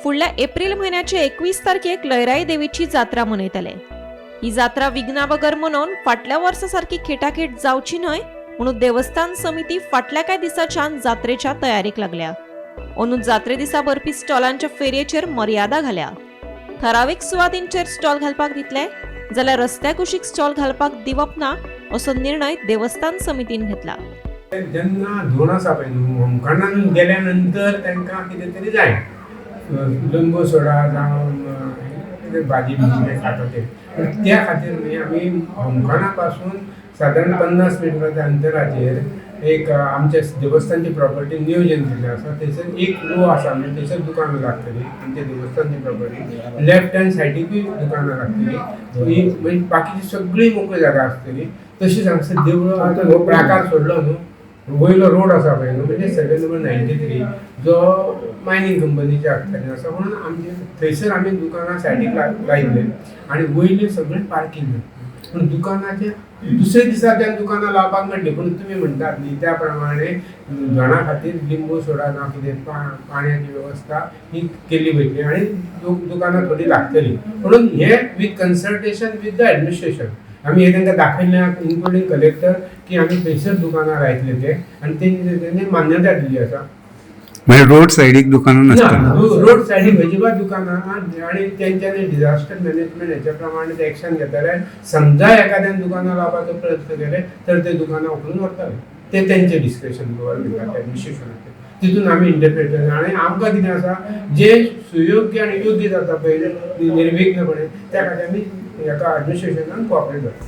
फुडल्या एप्रील म्हयन्याचे 21 तारखेक लयराई देवीची जात्रा मनयतले. ही जात्रा विघ्ना बगर मनोवन फाटल्या वर्सा सारकी खेटाखेट जावची न्हय म्हणून देवस्थान समिती फाटल्या कांय दिसाच्यान जात्रेच्या तयारेक लागल्या. अंदू जात्रे दिसा भरपी स्टॉलांच्या फेरयेचेर मर्यादा घाल्या. थरावीक सुवातींचेर स्टॉल घालपाक दितले जाल्यार रस्त्या कुशीक स्टॉल घालपाक दिवप ना असो निर्णय देवस्थान समितीन घेतला. जेन्ना धोण आसा पळय न्हू, होमखणान गेल्या नंतर तांकां कितें तरी जाय, लिंबू सोडा जावं कितें भाजी बिजी कितें खाता ते. पूण त्या खातीर न्ही आमी होमखणा पासून सादारण 50 मिटराच्या अंतराचेर एक आमच्या देवस्थानची प्रॉपर्टी नियोजन केल्लें आसा. थंयसर एक रो आसा, म्हणजे थंयसर दुकानां लागतलीं आमच्या देवस्थानची प्रॉपर्टी. लेफ्ट हँड सायडीकूय दुकानां लागतलीं. म्हणजे बाकीची सगळी मोकळी जागा आसतली. तशीच हांगसर देवळां आतां हो प्राकार सोडलो न्हू, वयलो रोड आसा पळय न्हू, म्हणजे सर्वे नंबर 93 जो मायनींग कंपनीच्या अखत्यारीन आसा, म्हणून आमचे थंयसर आमी दुकानां सायडीक लायिल्ले आनी वयले सगळे पार्कींग. पूण दुकानाचे दुसरे दिसा त्या दुकानां लावपाक मेळटली. पूण तुमी म्हणटात न्ही त्या प्रमाणे धोणा खातीर लिंबू सोडा ना कितें पाण्याची वेवस्था ही केल्ली वयतली आनी दुकानां थोडी लागतली. म्हणून हे with consultation with the administration आमी हे तांकां दाखयलें, इन्क्लुडींग कलेक्टर, की आमी थंयसर दुकानां लायतले ते आनी तेंणी मान्यता दिल्ली आसा. म्हणजे रोड सायडीक दुकानां ना, नासतना? रोड सायडीक अजिबात दुकानां ना. आनी तेंच्यांनी डिझास्टर मॅनेजमेंट हेच्या प्रमाणे ते एक्शन घेतले. समजा एखाद्यान दुकानां लावपाचो प्रयत्न केले तर ते दुकानां उखलून व्हरतले. ते तेंचे डिस्क्रेशन, गव्हर्मेंटाचे एडमिनिस्ट्रेशनाचे, तितून आमी इंटरप्रेटर. आनी आमकां कितें आसा, जे सुयोग्य आनी योग्य जाता पळय निर्विघ्नपणे, त्या खातीर आमी हेका एडमिनिस्ट्रेशनान कोऑपरेट जाता.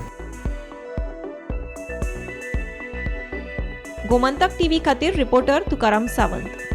गोमंतक टीव्ही खातीर रिपोर्टर तुकाराम सावंत.